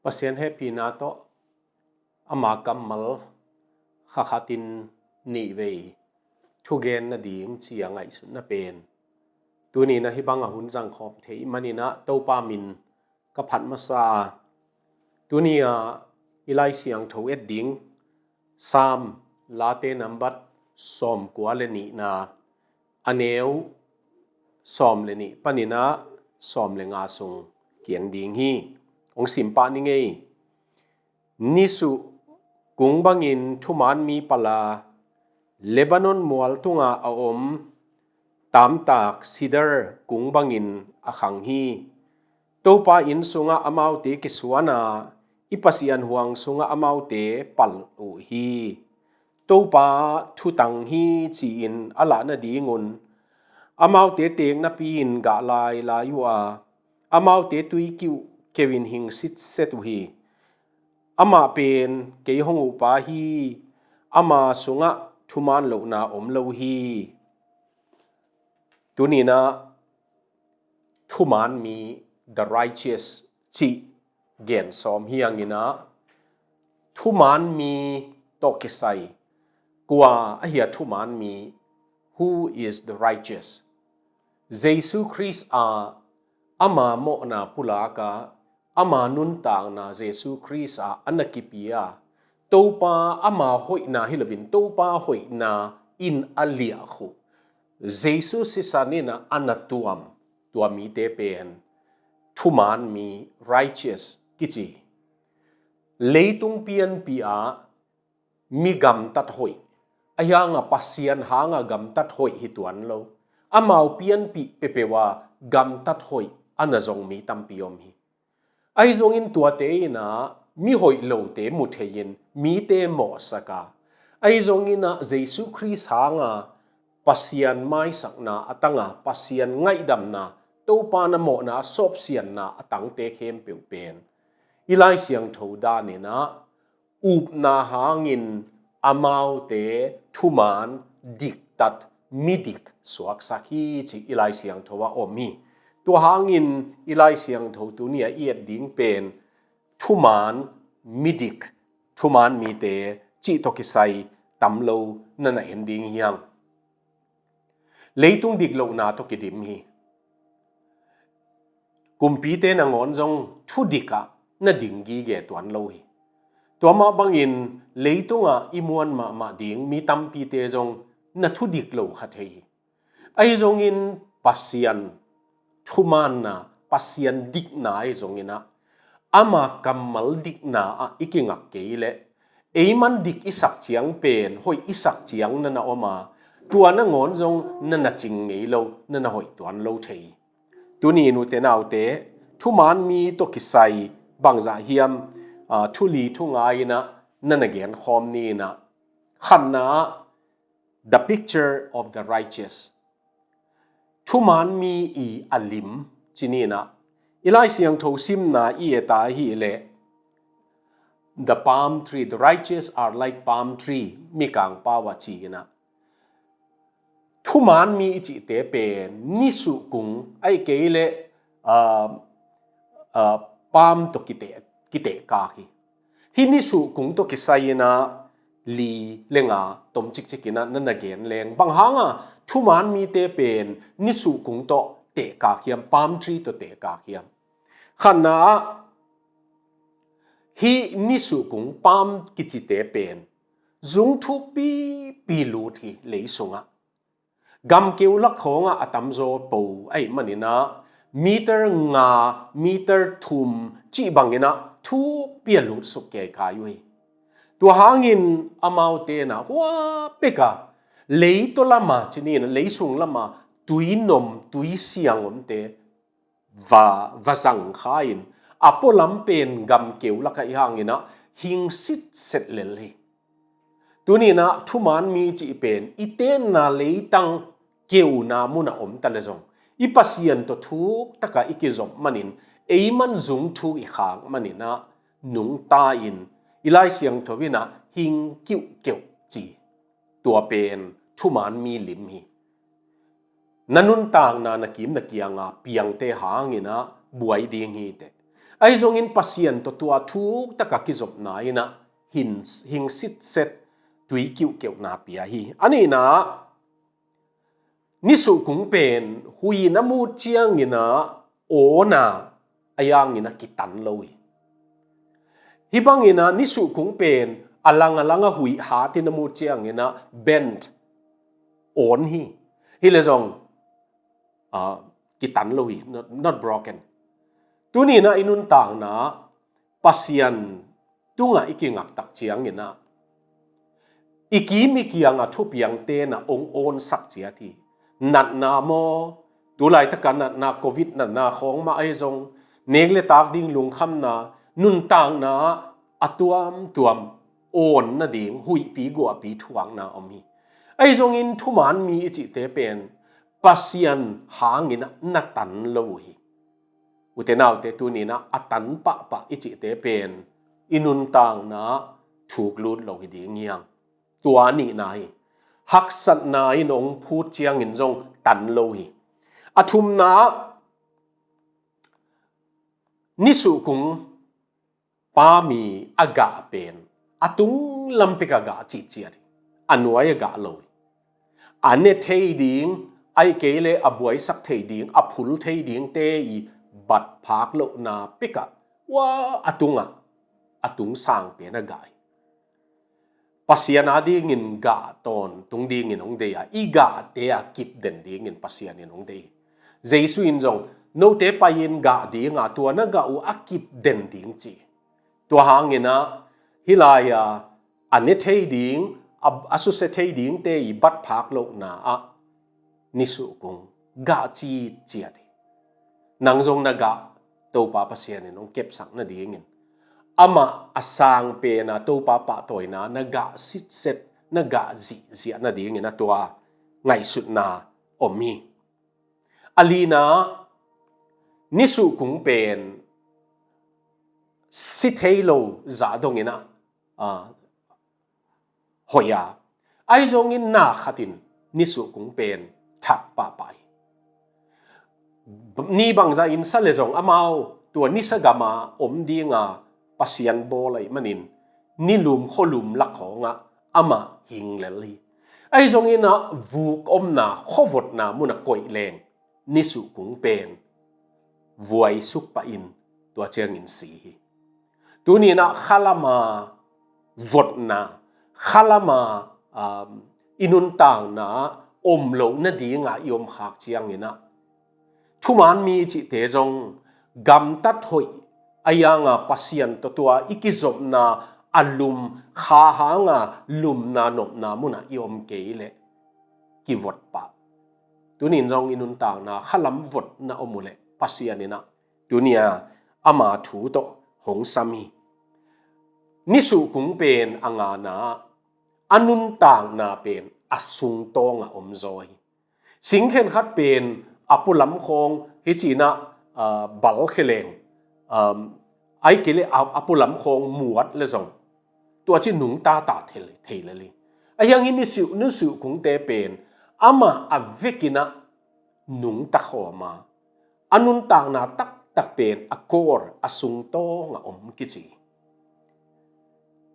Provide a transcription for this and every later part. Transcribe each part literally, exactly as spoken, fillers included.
Pasian hehpihna tawh ama kammal khakhatin nihvei thugen nading ci-a ngaihsutna pen tuni-in ah hih banga hun zangkhawm thei manin ah Topa min ka phat masa a, tuni-a i Lai Siangtho et ding Saam Late nambat sawmkua le nihna, a neu sawm le nih panin ah sawm le nga sung kian ding hi. Hong simpah ni ngei. Nisuh kung bangin thuman mi pala Lebanon mual tunga a om tamtak sidar kung bangin a khang hi. Topa inn sungah amaute kisuan a, i Pasian huang sungah amaute pal uh hi. Topa thutang hi ci-in a lah nadingun amaute teek napi-in gah lailai uh a, amaute tui kiuh keuhin hing sitset uh hi. Amah pen kei hong uhpa hi. Ama sungah thuman lohna om lo hi. Tuni-in ah thuman mi, the righteous, cih gen sawm hi hangin ah, thuman mi tawh kisai, kua ahi a thuman mi? Who is the righteous? Jesu Khrist a ama mawhna pulak a, ama nuntakna Jesu Khrist a a na kipia, Topa ama hoihna hi loin Topa hoihna in a liahkhuh, Jesu sisan in a a na tuam, tua mite pen thuman mi, righteous, kici. Leitung pianpi ah mi gamtat hoih, ahi hanga Pasian hanga gamtat hoih hi tuan lo. Amau pianpih peuhpeuh a gamtat hoih a na zong mi tampi om hi. Ahi zongin tuate in ah mi hoih lote mu thei-in mite mawhsak a, ahi zongin ah Jesu Khrist hanga Pasian maisakna a tanga, Pasian ngaihdamna, Topa na mawhna a sawpsianna a tangte khempeuh pen i Lai Siangtho dan in ah upna hangin amaute thuman, diktat, midik suaksak hi ci i Lai Siangtho ah om hi. Tua hangin i Lai Siangtho tuni-a i et ding pen thuman, midik, thuman mite cih tawh kisai tam lo na na en ding hi hang. Leitung dik lohna tawh kidim hi. Kumpite nangawn zong thu dikah na ding gige tuan lo hi. Tua mah bangin leitungah i muan mahmah ding mi tampite zong na thu dik lo kha thei hi. Ahi zongin Pasian thumanna, Pasian dikna ahi zongin ah, ama kammal dikna ah i kingak kei leh, ei man dik i sak ciang pen hoih i sak ciang na na om a, tua nangawn zong na na cing ngei lo, na na hoih tuan lo thei. Tuni-in ute naute, thuman mi tawh kisai bangzah hiam, aa, thu li thu nga in ah na na genkhawm ni in ah, khatna ah, the picture of the righteous. Thuman mi i a lim ci ni in ah, i Lai Siangtho simna i et a ahih leh, the palm tree, the righteous are like palm tree, Mikang pau ah ci in ah. Thuman mi i cihte pen nisuhkung ahih kei leh, ah, ah, palm tawh kiteh, kitehkak hi. Hih nisuhkung tawh kisai in ah li le nga tom cikcik in ah na na gen leng, bang hanga thuman mite pen nisuhkung tawh tehkak hiam, palm tree tawh tehkak hiam? Khatna ah, hih nisuhkung, palm kicite pen zung thukpipi lut hi lei sungah. Gamkeu lak khawngah a tamzaw po ahih manin ah meter nga, meter thum cih bangin ah thukpi a lut suk keikai uh hi. Tua hangin amaute in ah hua pek a, leitaw lam a ci ni in ah, lei sung lam a tui nom, tui siang omte va, va zang kha in, a pualam pen gamkeu lakah i hang in ah hing sitset lel hi. Tuni in ah thuman mi cih pen i tenna leitang keuna mun a om ta leh zong, i Pasian tawh thuk takah i kizop manin, ei man zung thuk i khak manin ah nungta in, i Lai Siangtho in ah hing kiuhkeuh ci. Tua pen thuman mi lim hi. Na nuntakna, na kim na kianga piangte hang in ah buai ding hi teh. Ahi zongin Pasian tawh tua thuk taka kizopna in ah hin, hing sitset tui kiuhkeuhna pia hi. A nihna, nisuhkung pen huih in a mut ciangin ah awn a, a yangin a kitan lo hi. Hih bangin ah nisuhkung pen a lang a lang a huih hat in a mut ciangin ah bent, awn hi. Hi leh zong ah, kitan lo hi, not, not broken. Tuni in ah i nuntakna Pasian tungah i kingaktak ciangin ah i kim i kiangah thupiangte in ah hong awnsak ciat hi. Natna maw, tu laitaka natna, covid natna khawng mah ahi zong, nek le tak ding lungkhamna, nuntakna a tuamtuam awn nading huihpi guahpi thuakna om hi. Ahi zongin thuman mi i cihte pen Pasian hangin ah na tan lo uh hi. Ute naute, tuni in ah a tan pahpah i cihte pen i nuntakna thuk lut lo hi ding hi hang. Tua nihna hi. Haksatna in hong phut ciangin zong tan lo hi. A thumna, nisuhkung pa mi a gah pen a tunglam pek a gah cihciat hi. A nuai a gah lo hi. A ne thei ding, ahih kei leh a buaisak thei ding, a phul thei dingte i bat phak lohna pek ah, ua, a tungah, a tung sang pen a gah hi. Pasian adingin gah tawntung dingin hong deih a, i gahte a kip den dingin Pasian in hong deih hi. Jesu in zong, note pai-in gah ding a, tua na gah uh a kip den ding ci hi. Tua hangin ah hih lai-a a ne thei ding, a, a susia thei dingte i bat phak lohna ah nisuhkung gah citciat hi. Nang zong na gah, Topa Pasian in hong kepsak nadingin, amah a sang pen a Topa pahtawina na gah sitset, na gah zihziah nadingin a tua ngaihsutna om hi. A lina, nisuhkung pen si thei lo zah dongin ah, ah, hoih a, ahi zongin na khatin nisuhkung pen thak pahpah hi. Ni bangzah in sa le zong amau tua nisa gama om dinga Pasian bawl ahih manin nilum khualum lak khawngah amah hing lel hi. Ahi zongin ah vuk omna, khuavotna munah koih leng nisuhkung pen vuaisuk pahin tua ciangin si hi. Tuni in ah khalama votna, khalama, um, i nuntakna om loh nadinga i om khak ciangin ah thuman mi cihte zong gamtat hoih a yanga Pasian tawh tua i kizopna a lum kha hanga lumna nopna munah i om kei leh kivot pah. Tunin zong i nuntakna khalam votna om uh leh Pasian in ah tunia ama thu tawh hong sam hi. Nisuhkung pen a ngana, a nuntakna pen a sungtawngah om zaw hi. Singkhen khat pen a pualam khawng hi ci-in ah, ah, bal khia leng, um, ahih kei leh a, a pualam khawng muat le zong tua ci nungta ta thei, thei lel hi. Ahi hangin nisuh, nisuhkungte pen amah a vekin ah nungta khawm a, a nuntakna taktak pen a core, a sungtawngah om kici.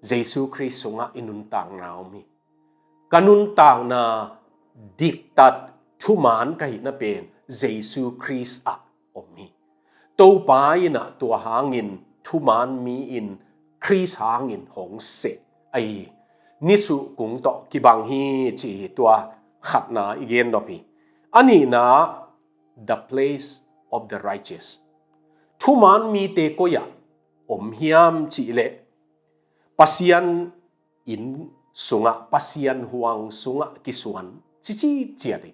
Jesu Khrist sungah i nuntakna om hi. Ka nuntakna diktat thuman ka hihna pen Jesu Khrist ah om hi. Topa in ah tua hangin thuman mi in Khrist hangin hong seh ahi hi. Nisuhkung tawh kibang hi ci hi. Tua khatna i gen nop hi. A nihna, the place of the righteous. Thuman mite koi-ah om hiam cih leh Pasian inn sungah, Pasian huang sungah kisuan cici ciat hi.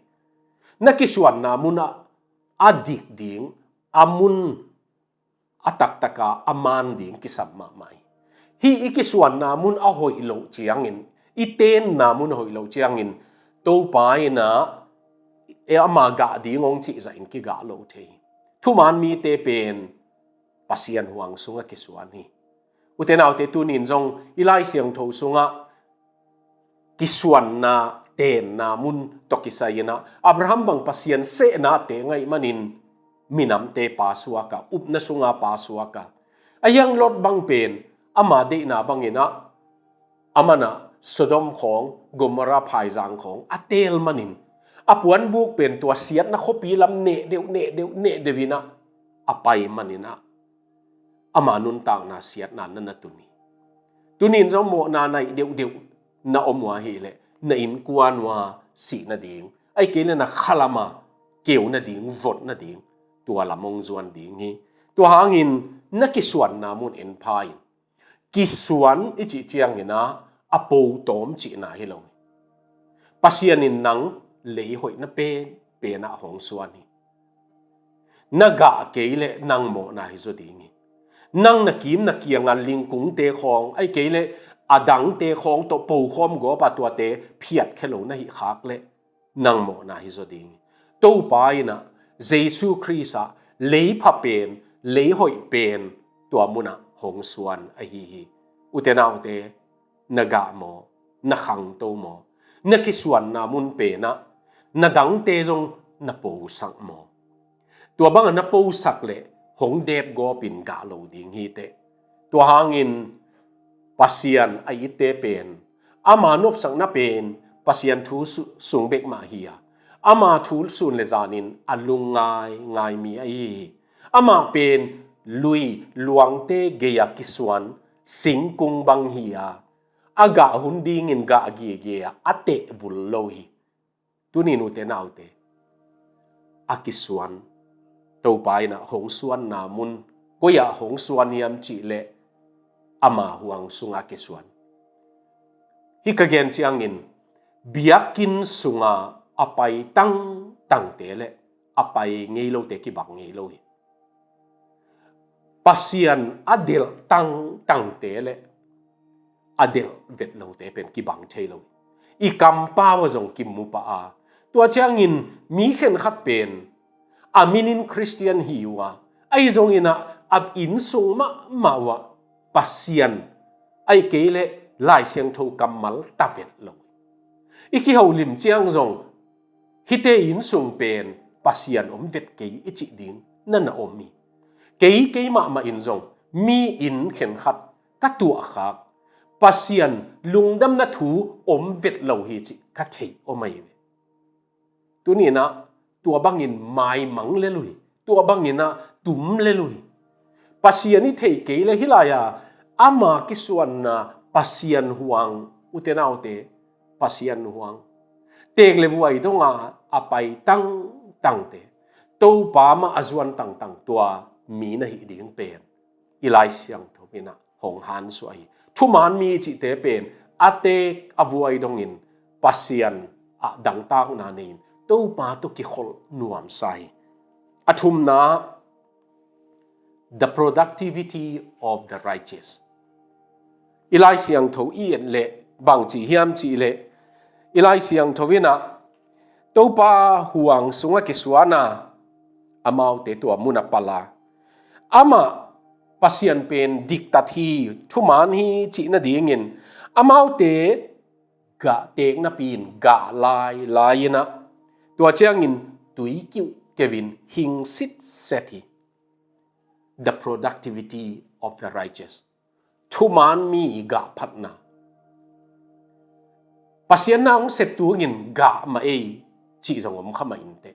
Na kisuanna munah a dik ding, a mun a taktaka a man ding kisam mahmah hi. Hih i kisuanna mun a hoih loh ciangin, i tenna mun a hoih loh ciangin Topa in ah, e, ama gah ding hong cihzah in kigah lo thei hi. Thuman mite pen Pasian huang sungah kisuan hi. Ute naute, tunin zong i Lai Siangtho sungah kisuanna, tenna mun tawh kisai-in ah Abraham bang Pasian sehna teng ahih manin minamte pa suak a, upna sunga pa suak a, A young Lot bang pen ama deihna bangin ah, aman ah Sodom khawng, Gomorrah phaizang khawng a teel manin, a puanbuk pen tua siatna khuapi lam neh deuh, neh deuh, neh deuh in ah a pai manin ah, ama nuntakna siatna na na tun hi. Tunin zong mawhna naih deuhdeuh na om uh ahih leh, na innkuan uh a sih nading, ahih kei leh na khalam a keu nading, vot nading, tua lam hong zuan ding hi. Tua hangin na kisuanna mun en pha in. Kisuan i cih ciangin ah a po tawm cihna hi lo hi. Pasian in nang lei hoihna pen pen ah hong suan hi. Na gah kei leh nang mawhna hi zaw ding hi. Nang na kim na kiang a lingkungte khawng, ahih kei leh a dangte khawng tawh pokhawm gawp a tuate phiatkhia lo na hih khak leh nang mawhna hi zaw ding hi. Topa in ah Jesu Khrist ah lei pha pen, lei hoih pen tua mun ah hong suan ahi hi. Ute naute, na gah maw, na khangto maw, na kisuanna mun pen ah na dangte zong na posak maw? Tua bang a na posak leh hong dep gawp in gah lo ding hi teh. Tua hangin Pasian a itte pen, ama nopsakna pen Pasian thu su-, sung bek mah hi a, ama thu sun le zanin a lungngai ngai mi ahi hi. Amah pen lui luangte gei a kisuan singkung bang hi a, a gah hun dingin gah gige a, a teh vul lo hi. Tunin ute naute, a kisuan, Topa in ah hong suanna mun, koi ah hong suan hiam cih leh ama huang sungah kisuan. Hih ka gen ciangin biakinn sungah a pai tangtangte leh a pai ngei lote kibang ngei lo hi. Pasian a delh tangtangte leh a delh vet lote pen kibang thei lo hi. I kampau ah zong kimu pah a, tua ciangin mi khenkhat pen a minin Khristian hi uh a, ahi zongin ah a inn sung mahmah uh ah Pasian ahih kei leh Lai Siangtho kammal ta vet lo hi. I kiholim ciang zong hihte inn sung pen Pasian om vet kei i cih ding na na om hi. Kei, kei mahmah in zong mi inn khenkhat ka tuahkhak, Pasian lungdamna thu om vet lo hi cih ka thei om ahi ve. Tuninah tua bangin maimang lel uh hi. Tua banginah tum lel uh hi. Pasian i theih kei le hih lai-a ama kisuanna Pasian huang, ute naute, Pasian huang teek le vuai donga a pai tangtangte, Topa mah a zuan tangtang tua mi na hih ding pen i Lai Siangtho inah hong hansuah hi. Thuman mi cihte pen a teek a vuai dongin Pasian ah dangtakna nei-in Topa tawh kikholh nuamsa hi. A thumna, the productivity of the righteous. I Lai Siangtho i et leh bangci hiam cih leh, i Lai Siangtho inah Topa huang sungah kisuana amaute tua munah pala, amah Pasian pen diktat hi, thuman hi cih nadingin amaute gah teek napi-in gah lailai inah, tua ciangin tui kiuhkeuhin hing sitset hi. The productivity of the righteous. Thuman mi gah phatna. Pasian na hong sep tungin gah mah ei cih zong om kha mah inteh.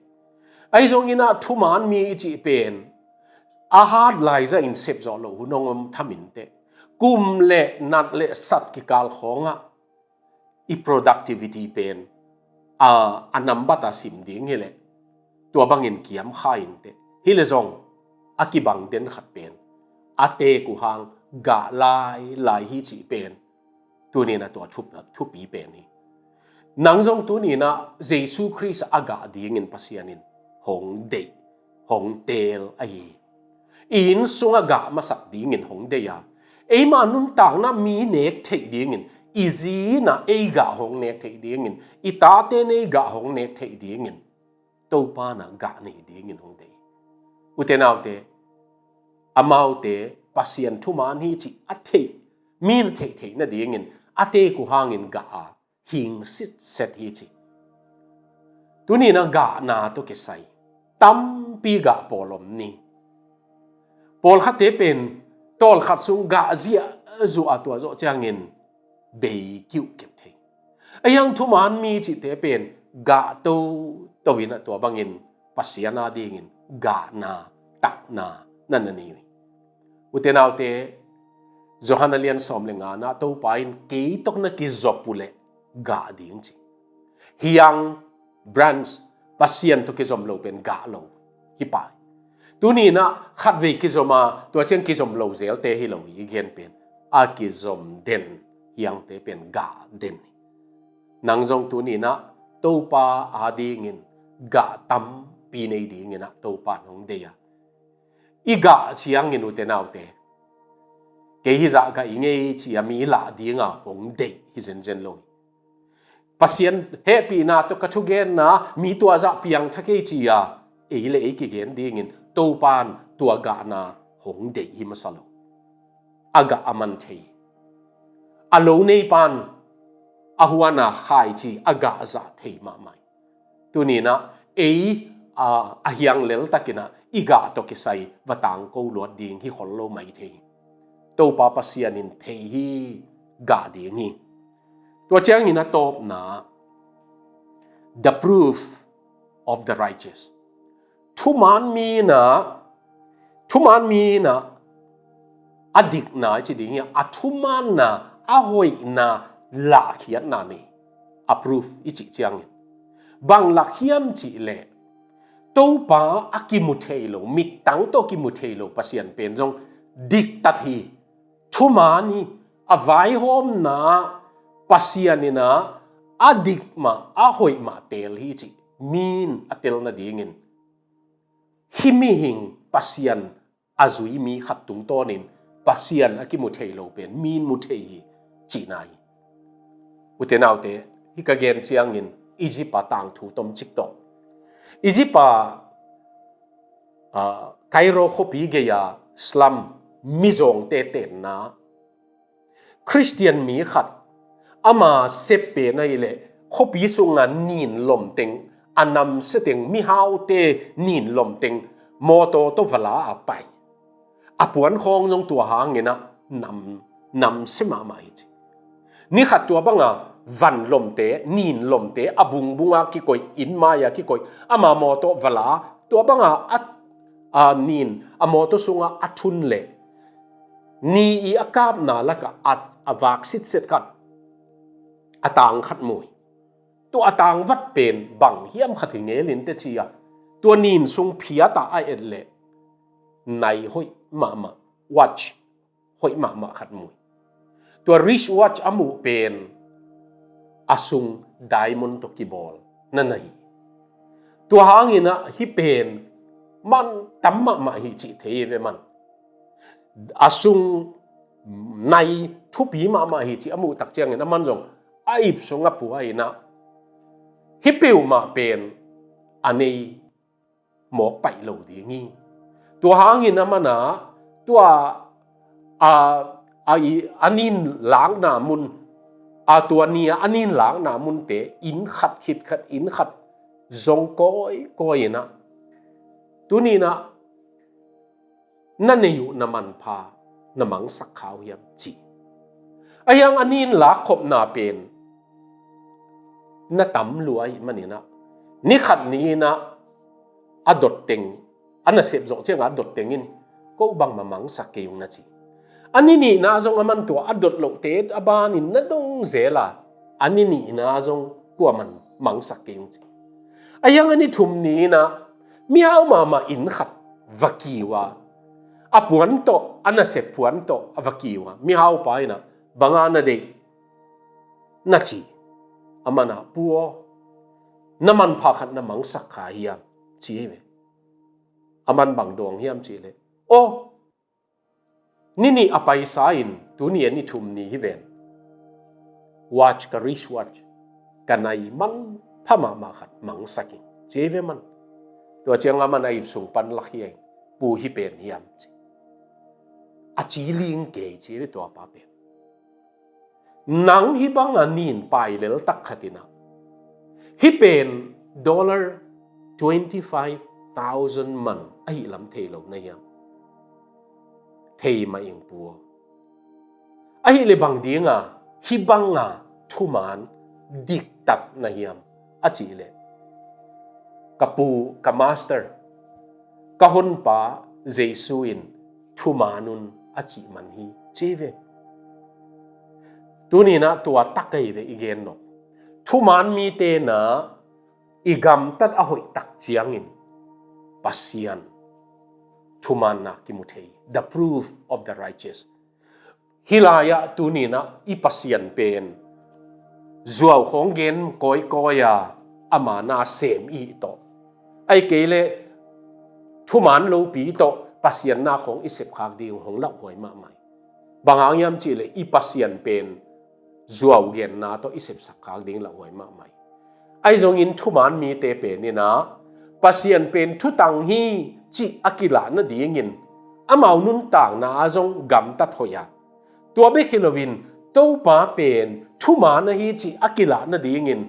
Ahi zongin ah thuman mi i cih pen a hat laizahin sep zawh loh hun hong om tham inteh. Kum le nat le sat kikal khawngah i productivity pen a, a nambat a sim ding hileh tua bangin kiam kha inteh. Hileh zong a kibang den khat pen a teek uh hang gah lailai hi cih pen tuninah tua thup-, thupi pen hi. Nang zong tuninah Jesu Khrist a gah dingin Pasian in hong deih, hong teel ahi hi. I inn sungah gah masak dingin hong deih a, eima nuntakna mi nek theih dingin, i zi inah ei gah hong nek theih dingin, i tate nei gah hong nek theih dingin Topa na gah nei dingin hong deih. Ute naute, amaute Pasian thuman hi cih a theih, mi na theih theih nadingin a teek uh hangin gah a hing sitset hi ci. Tuninah gahna tawh kisai tampi gah pawl om ni. Pawlkhatte pen tawlkhat sung gah ziahzuah a tua zawh ciangin bei kiuhkep thei. A hiang thuman mi cihte pen gah toto in a tua bangin Pasian a dingin gahna, takna na na nei uh hi. Ute naute, Johan a lian sawm le nga na Topa in kei tawh na kizop uh leh gah ding ci. Hiang, branch, Pasian tawh kizom lo pen gah lo hi pai. Tuni na khatvei kizom a tua ciang kizom lo zelte hi lo hi i gen pen a kizom den hiangte pen gah den hi. Nang zong tuni na Topa a dingin gah tampi nei dingin a Topa in hong deih a, i gah ciangin ute naute, kei hi zah gah i ngei ci a mi lah dinga hong deih hi zenzen lo hi. Pasian hehpihna tawh ka thugenna mi tua zah piangthak ei ci a ei le ei kigen dingin Topa in tua gahna hong deih hi masa lo. A gah a man thei. A lo neipa in a huan a khai ci a gah zah thei mahmah hi. Tuni na ei a, a hiang lel takin a i gah tawh kisai va tangko luat ding hi khol lo mai thei hi. Topa Pasian in thei hi, gah ding hi. Tua ciangin a tawpna, the proof of the righteous. Thuman mi na, thuman mi na a dikna i ci ding hi a, thumanna, a hoihna lahkhiatna nei. A proof i cih ciangin bang lak hiam cih leh Topa a kimu thei lo, mittang tawh kimu thei lo Pasian pen zong diktat hi. Thuman hi. A vaihawmna Pasian in a, a dik mah, a hoih mah teel hi cih min a tel nadingin hih mihing Pasian a zui mi khat tungtawnin Pasian a kimu thei lo pen min mu thei hi cihna hi. Ute naute, hih ka gen ciangin Egypt a tangthu tomcik tawh, Egypt a, a, Cairo khuapi gei-a slum mizawngte tenna Khristian mi khat ama sep pen ahih leh khuapi sunga nin lomteng, a namsia teng, mihaute nin lomteng mawtaw tawh va la a pai. A puankhawng zong tua hangin a nam, namsia mahmah hi ci. Ni khat tua banga van lomte, nin lomte a bungbunga kikoih, inn mai-a kikoih, ama mawtaw va la, tua banga a, a nin a mawtaw sunga a thun leh ni i a kapna lakah a, a vak sitset khat a tang khat mu hi. Tua a tang vat pen bang hiam khat hi ngel in teh ci-a, tua nin sung phiata a et leh nai hoih mahmah, watch hoih mahmah khat mu hi. Tua wrist watch a muh pen a sung diamond tawh kibawl na na hi. Tua hangin a hih pen man tam mahmah hi cih thei ve man. A sung nai thupi mahmah hi cih a muh tak ciangin aman zong a ip sung a pua in a, hih peuhmah pen a nei mawk paih lo ding hi. Tua hangin aman a, tua a, a, i, a nin lakna mun, a tua ni-a a nin lakna munte inn khat khit khat, inn khat zong kawikawi in a, tuni-in a na nei uh na manpha na mangsak kha uh hiam ci. A hiang a nin lakkhopna pen na tam lua ahih manin a, ni khat ni-in a, a dot teng, a nasep zawh ciangah a dot teng in ko bangmah mangsak kei ung na ci. A ni nihna zong aman tua a dot lohte a banin na dong zel a, a ni nihna zong kuaman mangsak kei ung ci. A hiang a ni thum ni-in a mihau mahmah inn khat va kiu a, a puan tawh, a nasep puan tawh a va kiu a, mihaupa in a, bang a na deih na ci. Aman a, pu aw, na manpha khat na mangsak kha hiam ci hi ve. Aman bang dawng hiam cih leh, aw, ni nih a paisa in tuni a ni thum ni hi ven, watch, ka wrist watch, ka nai manpha mahmah khat mangsak ing ci hi ve man. Tua ciang aman a ip sung pan lak hi a, pu, hih pen hiam ci. A ci ling kei ci hi ve tuapa pen. Nang hih banga nin pai lel tak khat in a, hih pen dollar twenty five thousand man ahih lam thei lo na hiam? thei mah ing pua. Ahih leh bang dinga hih banga thuman diktat na hiam a cih leh, ka pu, ka master, ka honpa Jesu in thuman un a cih man hi ci ve. Tuninah tua tak ei ve i gen nawh. Thuman mite na i gamtat a hoih tak ciangin Pasian thumanna kimu thei. The proof of the righteous. Hih lai-ah tuninah i Pasian pen zuau khawng gen kawikawi a, ama na sem i tawh, ahih kei leh thuman lopi tawh Pasian na khawng i sepkhak ding hong lauhuai mahmah hi. Bang hang hiam cih leh i Pasian pen zuau genna tawh i sepsak khak ding lauhuai mahmah hi. Ahi zongin thuman mite pen inah Pasian pen thutang hi cih a kilah nadingin amau nuntakna ah zong gamtat hoih a, tua bek hi loin Topa pen thuman ahi cih a kilah nadingin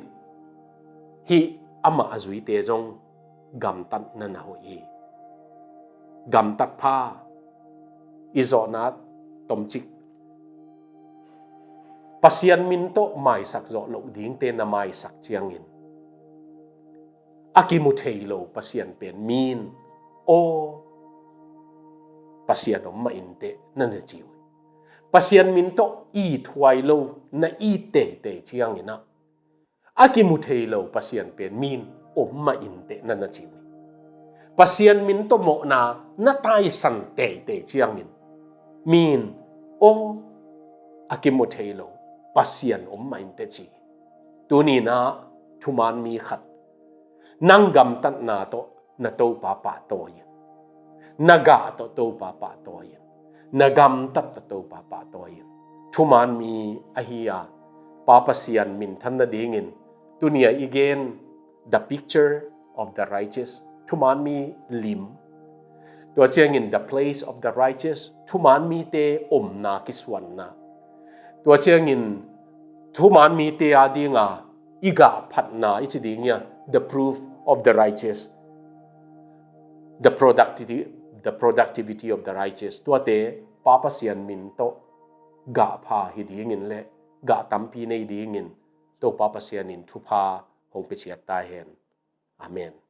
hih amah a zuite zong gamtat na na hoih hi. Gamtat pha, i zawhna tomcik Pasian min tawh maisak zawh loh dingte na maisak ciangin a kimu thei lo Pasian pen min aw Pasian om mah inteh na na ci uh hi. Pasian min tawh it huai lo na it teitei cianginah a kimu thei lo Pasian pen min om mah inteh na na ci uh hi. Pasian min tawh mawhna na taisan teitei ciangin min aw a kimu thei lo Pasian om mah inteh ci hi. Tuninah thuman mi khat nang gamtatna tawh na Topa pahtawi in, na gah tawh Topa pahtawi in, na gamtat tawh Topa pahtawi in. Thuman mi ahi a, Pa Pasian minthan nadingin tuni-a i gen the picture of the righteous, thuman mi lim. Tua ciangin the place of the righteous, thuman mite omna kisuanna. Tua ciangin thuman mite a dinga i gah phatna i ci ding hi a, the proof of the righteous, the productivity, the productivity of the righteous. Tuate Pa Pasian min tawh gah pha hi dingin le gah tampi nei dingin Topa Pasian in thupha hong pia ciat ta hen. Amen.